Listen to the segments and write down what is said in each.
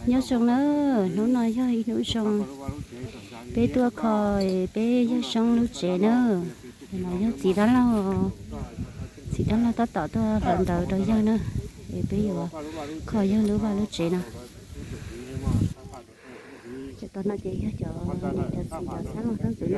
Nyob zoo na, hnub no yog ib hnub zoo, peb tuaj kho peb yawg Soob lub tsev na. No yog txiv dab laug, txiv dab laug tab tom tuaj hlawv ntawv rau yawg na, es peb yuav kho yawg lub vaj lub tsev no. Cov tom no ces yog cov niam cov txiv cov xab laug xab ntxwv na.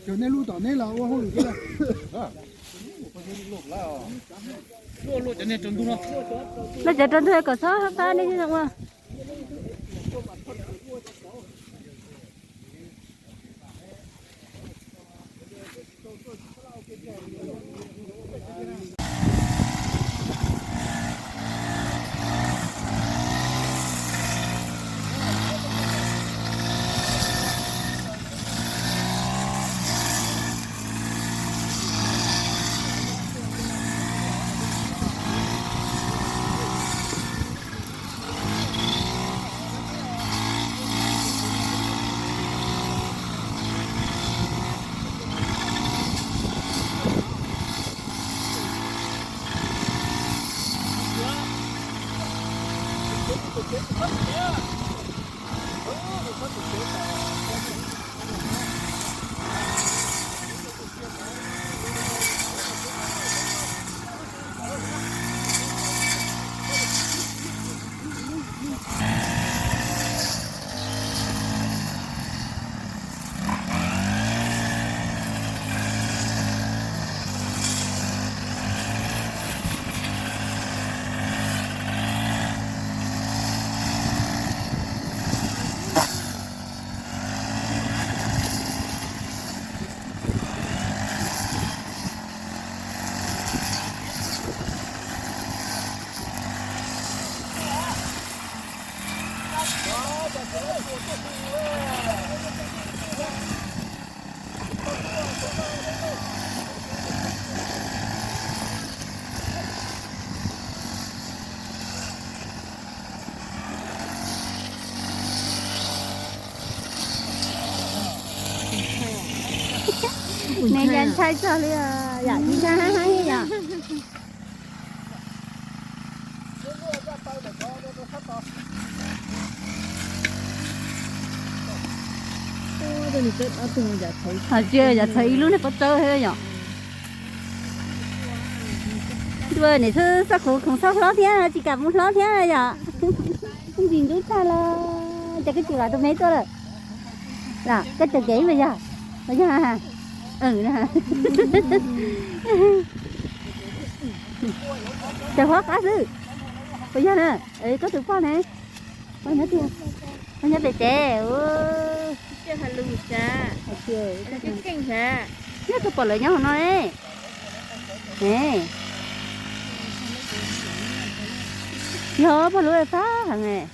Cov nej lub tom nej los ua hauj lwm thiab. Loj cov rau ntug kom txhob fab nej ua. Nws yog ntshai txog li yom, ntshai heev yom. Hais tias yam txhawv ib lub niag pob tsawb thiab yom. Ntuj, niam xub xab khuv khoom txhob hlob thiab, tsis kam mus hlob thiab yom. Ntxim ntub tshaj los cas koj tsis los tus me tuaj lawm. Los koj tseem kev mas yog, mas yog. Cov hlob qab xwb. Puas yog na? Koj tus poj ne? Poj nyob tiag, poj nyob pem tsev. Hais tias, nyob koj pom lawv nyob hauv no ne. Ne. Yog pog lub tag heev.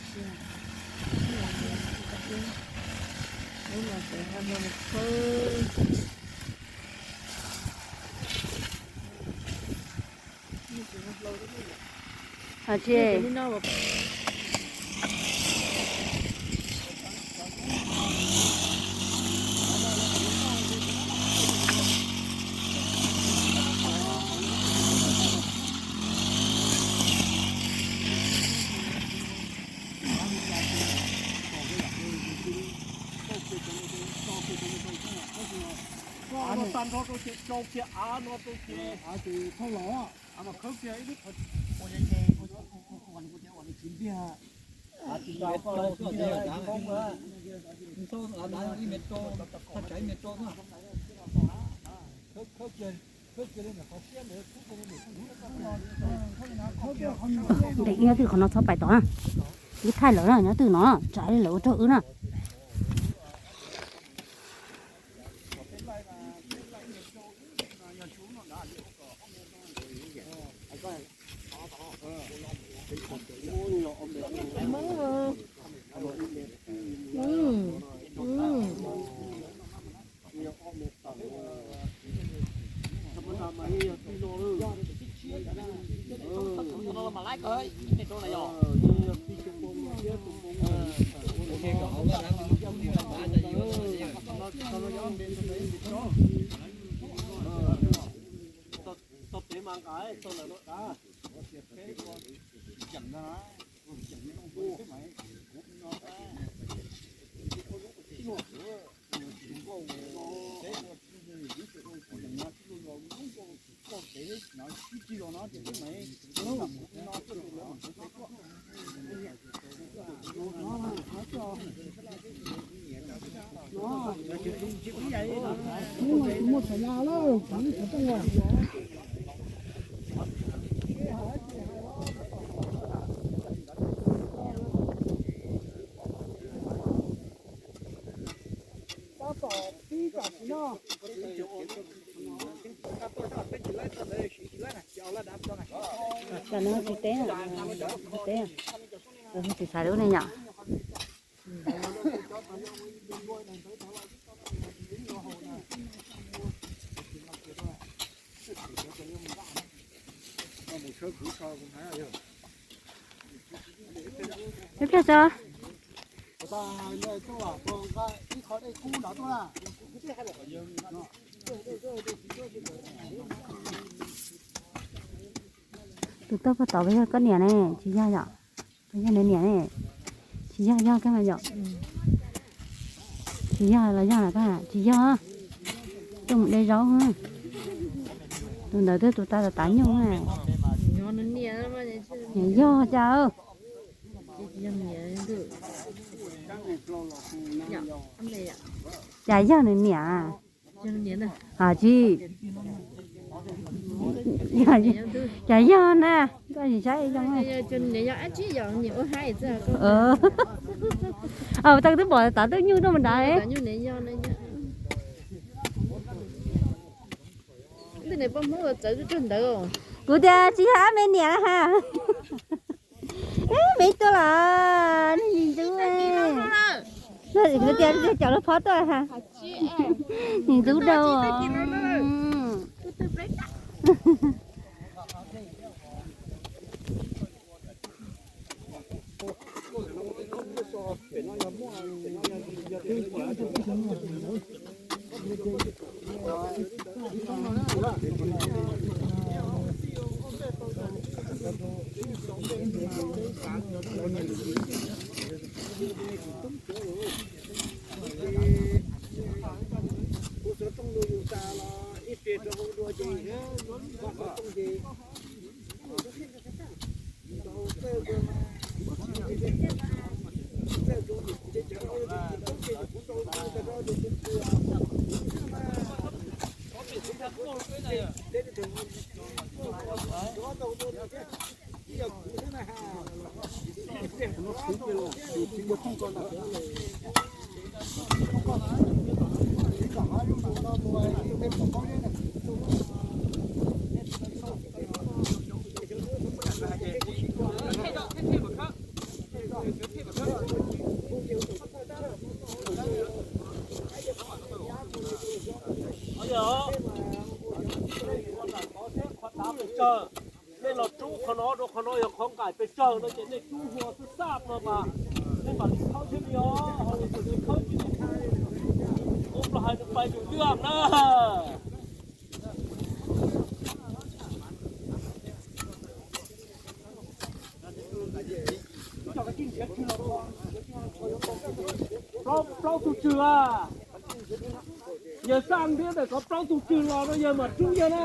Av no tag nrho rau ces tsau kiag av no rau ces av ces thauj los, av mas khawb kiag ib lub qhov ua ces ua ces ua ces tsis ntiag. Ntev nyob twg qhov no txhob pais tod na. Wb thaij lawv na, nyob twg no tsav li lawv ua rau wb na. Tam no tsis teb, teb, tsis xaiv lub ne yom. Ib pliag tso. Tus tuaj puag tod puas yog koj niam ne? Tsis yog yom. Puas yog nws niam ne? Tsis yog, yog koj mas yom. Tsis yog los yog los koj, tsis yog. Tuaj mus de zaub. Tus ntawd twb tus tav tav nyuj na. Yog cas? Cas yog nws niam? Tsis, cas yog na, koj tsis saib zoo. Tau twb pom tav twb nyuj tuaj mus nrad. Kuv tias tsis yog ab me niam ha. Me tuaj los, ntxub, kuv tias cov lub phob tuaj ha. Ntxub dau. Nej los rub qhov no rau, qhov no yog qhov nqaim pes tsawg no ces nej rub hu xab xab no mas nej mam li khawb thiab li os, ho yog tsis khawb ces ub los hais nws pais nws twb am na. Plaub, plaub tug tswg a. Yawg xaj ntiab ntawm ko plaub tug tswg los no yawg mam rub yawg na.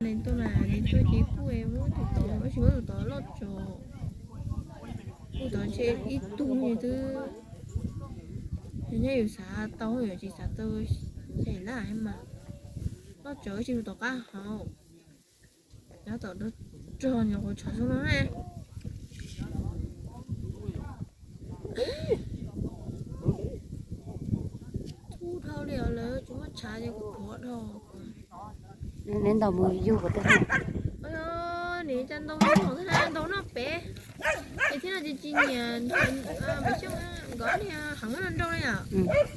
Nws tuaj mas nws tuaj ces kuj muab tus tod, tab sis muab tus tod loj tso. Tus tod ntshe ib tug nws twb, nyob yus xav tau yus tsis xav tau, ces laj mas loj tso tsis tus tom qab hauv. Nyob tom rog nws qhuav tshav zoo no ne. Tub dhau li os, lawv tsis muaj tshav ces kuv phuav dhau. Nws ntaus mus yug kuv twb. Nim cas ntau ntau na, ntau noj pem. Ces thiab no ces tsis nyiam Maiv Xyooj nkawd niag heev no nrau li yom.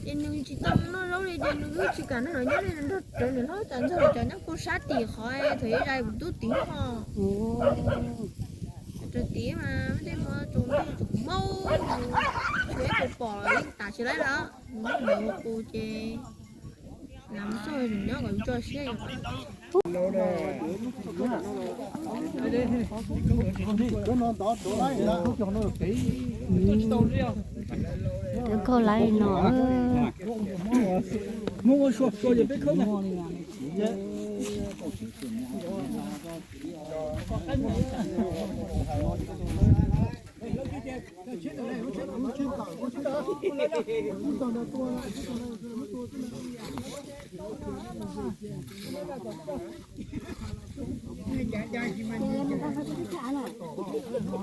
Ces nws tsis tau noj zaub li ces nws twb tsis kam nrog lawv nyob li, nws nrog rawv nws hlob tas ntxog cov nyob puag sab tim qhov thaum ub zais kuv tub tim ho. Raws tim mas tej hmo tsaus ntuj tsaus maub, tshuav ib puas pom los yeej tas tsis laib lawm. Nws muab nws ua qus ces lam mus xauj nws nyob kom yus tso siab yus. Nkauj laiv li no.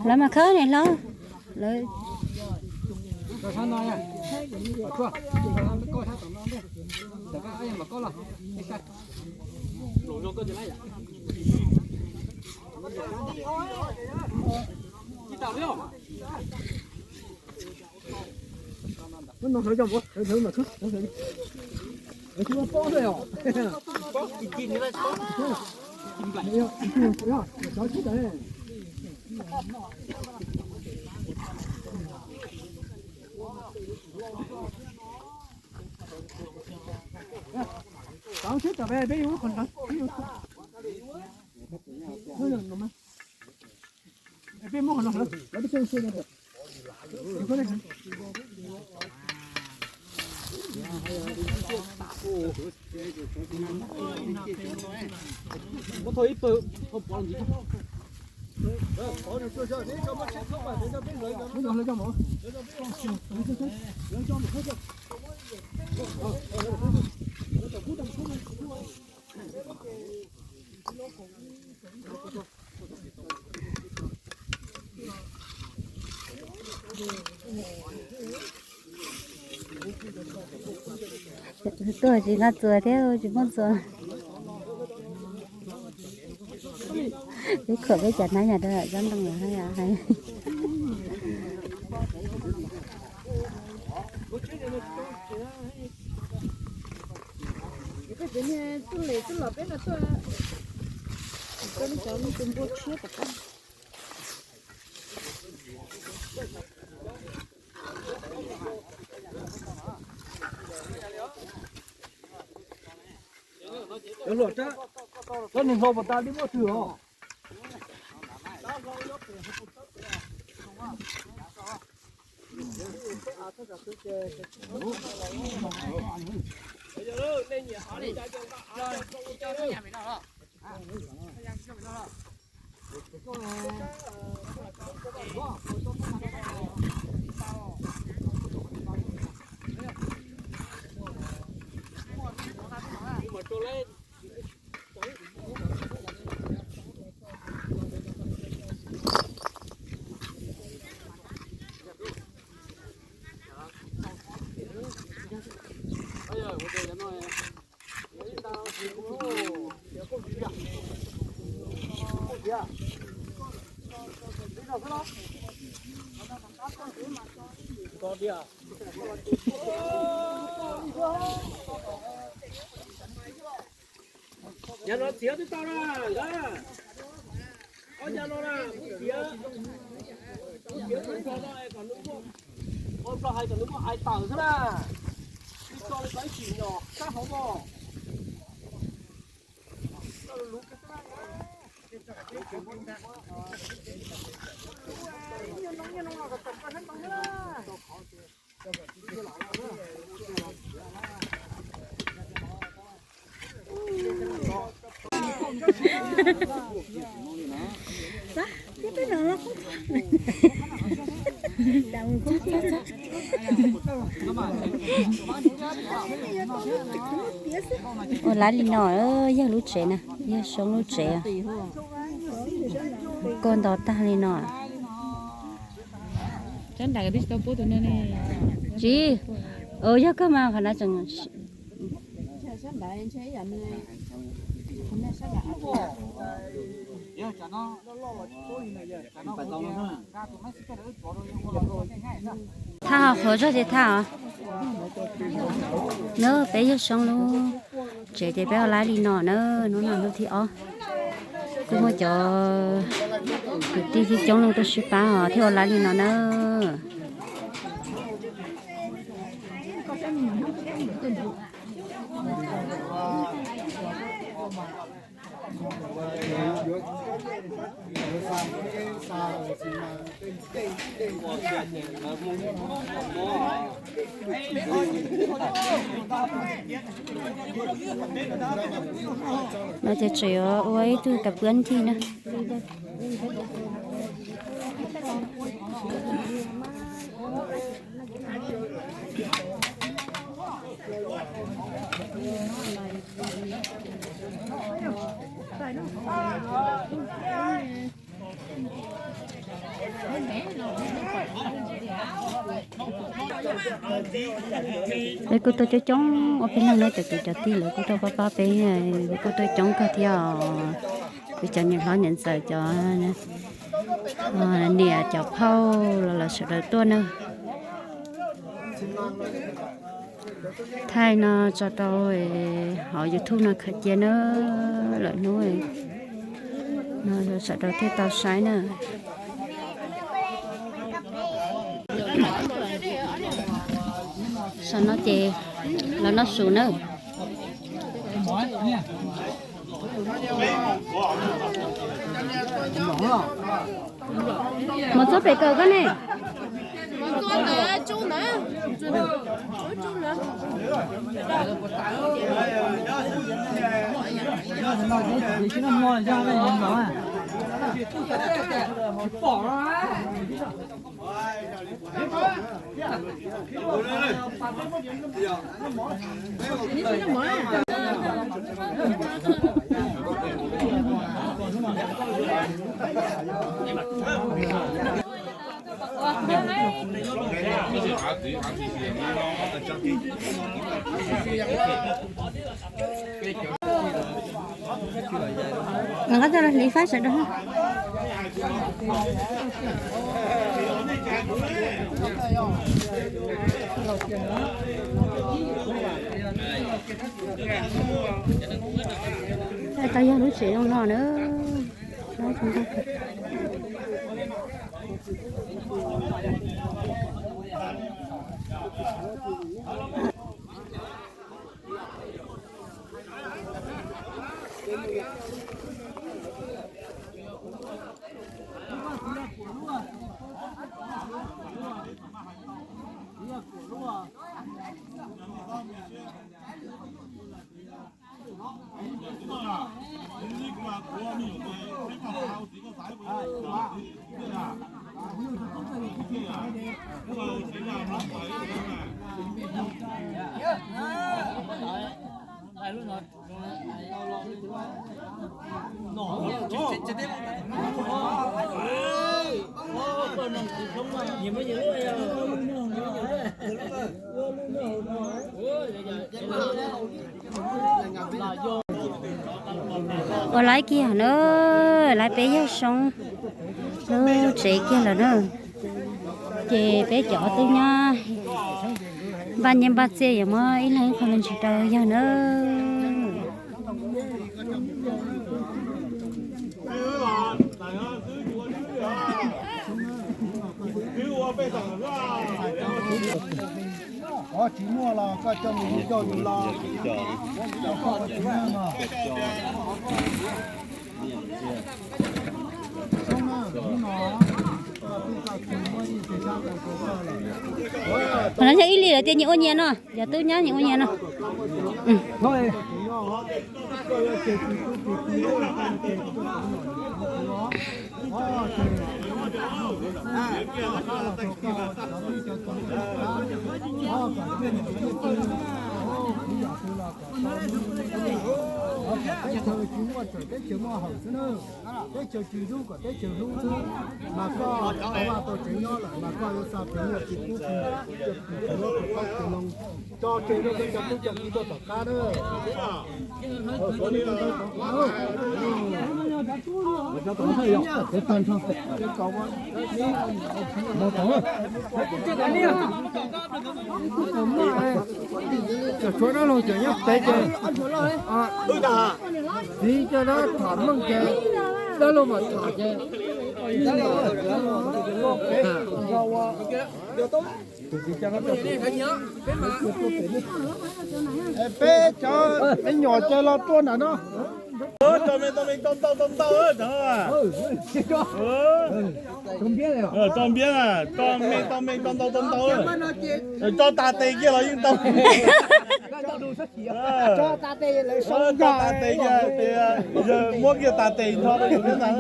Lawv mas khawb niam hlob. Lawv Peb muab qhov no, lawv peb tseem xwb no. Muab thau ib pawg, thau pov ntxiv. Tuaj tsis nqa txuas thiab tsis muab txuas. Peb khuam peb cas hnab yog rau tsob ntoo hais. Cov hluas, cov neeg hlau puas tas li muaj twg os? Yav no txiav twb tau na nkawd. Ob yav no na kuv txiav, kuv txiav tau nplog no es kom nws muaj, ua nplog hais kom nws muaj hais tawm xwb na. Tsis tso li tau ib tsim nyom sab hauv mos. Ua laiv li no, yawg lub tsev na, yawg Soob lub tsev. Koj nto tag li no. Tsis, yog koj mas qhov na tseem. Thaj ho qhuav zog ces thaj os. Nab peb yawg Soob lub tsev ces peb ua laiv li no na, hnub no hnub thib ob. Kuj muaj cov kwv tij thiab coob leej tuaj sib pab os thiaj ua laiv li no na. No ces tseem yuav ua ib tug kav puab ncig na. Peb kuj tuaj coob coob ua peb leeg na, cov kwv cov tij lawv kuj tuaj pab pab peb, kuj tuaj coob kawg thiab os. Kuv cov niam hlob niam ntxawm, cov niam cov phauj los lawv sawv daws tuaj na. Thaij no tso rau hauv YouTube no khaws cia na, lwm hnub no sawv daws thiaj tau saib na. Saum no ces los noj su na. Mus txog pem kawm koj ne. Nqa coj los hliv faib sawv daws. Tau yog lub tsev zoo no na. Ua laiv kiag na, laiv peb yawg Soob lub tsev kiag lawm na. Ces peb cov tub nyob npaj nyiaj npaj txiaj yuav muab ib leeg ib qho me ntsis rau yawg na. Qhov tsis muaj los koj coj mus coj yus los. Qhov no yog ib li lawv tias nyias ua nyias no, yog tub nyab nyias ua nyias no. Teb chaws tsis muaj txawm teb chaws muaj hawm xwb na. Teb chaws tsis hlub kom teb chaws hlub xwb. Mas koj tau vaj tau tsev nyob lawm mas koj yuav xa tus nyuj tus kub tus hlub tus pab tus loo tso tseg rau peb cov tub cov kiv tuaj tom qab na. Tshuav dab laug tseem nyob pem ces txiv coj dab tham meej ces dab laug mam tham ces. Peb cov me nyuam ces los tuaj nram no. Tso me tau me tau ntau tau ntau, tso npiab, tso me tau me tau ntau tau ntau, tso tas tes kiag los yeej tau. Tso tas tes kiag, yawg muab kiag tas tes nrho rau yus thiab ntag.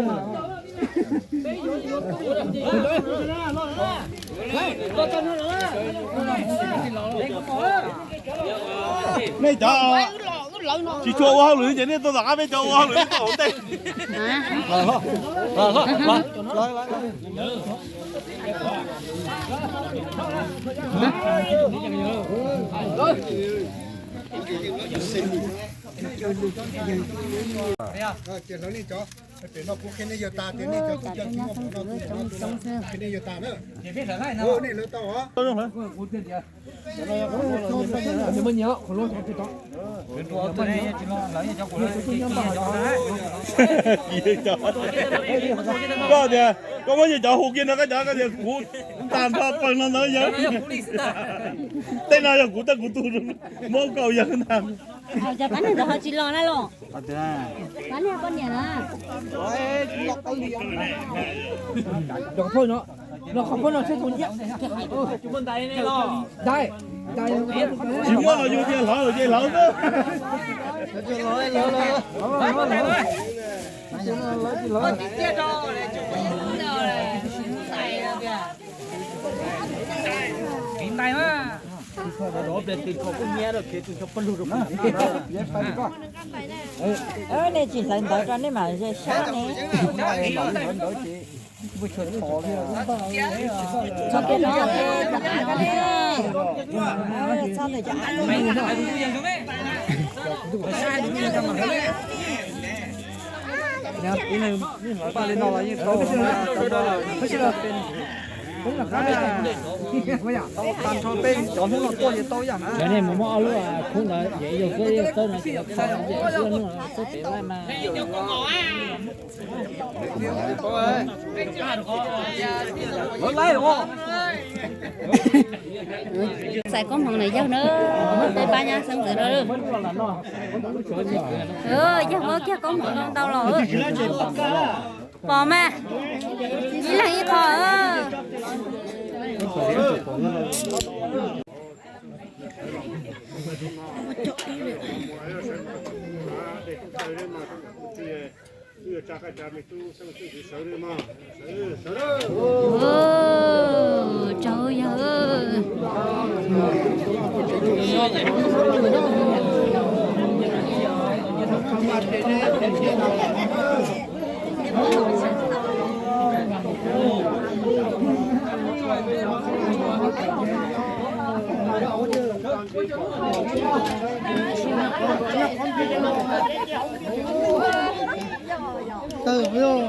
Nej cov tsis tshua ua hauj lwm ces nej tuaj tom qab, peb cov ua hauj lwm nej tuaj hauv ntej. Ces hlawv nej cov, pem no kuv qhia nej yawg tas tias nej cov tub cov kiv muab pem no tu pem no tu, qhia nej yawg tas na. Nej hlawv tau os. Koj tias koj muab yawg cov hu kiag no, koj cov koj tias kuv tas nrho pawg no ntawd yawg. Tej no yog kuv tej kuv tu, muab koj yawg ntag. Cov pab neeg ntawd ho tsis los na los? Pab neeg poj niam na. Tsis muab los yus tias hlawv ces hlawv xwb. Nej tsis hlawv ntawv rau nej mam ze sab ne. Tau tag nrho peb cov hnub no tuaj ces tau ib yam. Cov nej mus muab ob lub khub ntawd ces yog koj txawb no ces txhawb no txhawb pem mas. Txais koob hmoov na yawg na, peb pab nyab xeeb ntxwv no. Yawg muab kiag koob hmoov no ntau los. Pom mas, ib leeg ib qho. Tsaug yawg.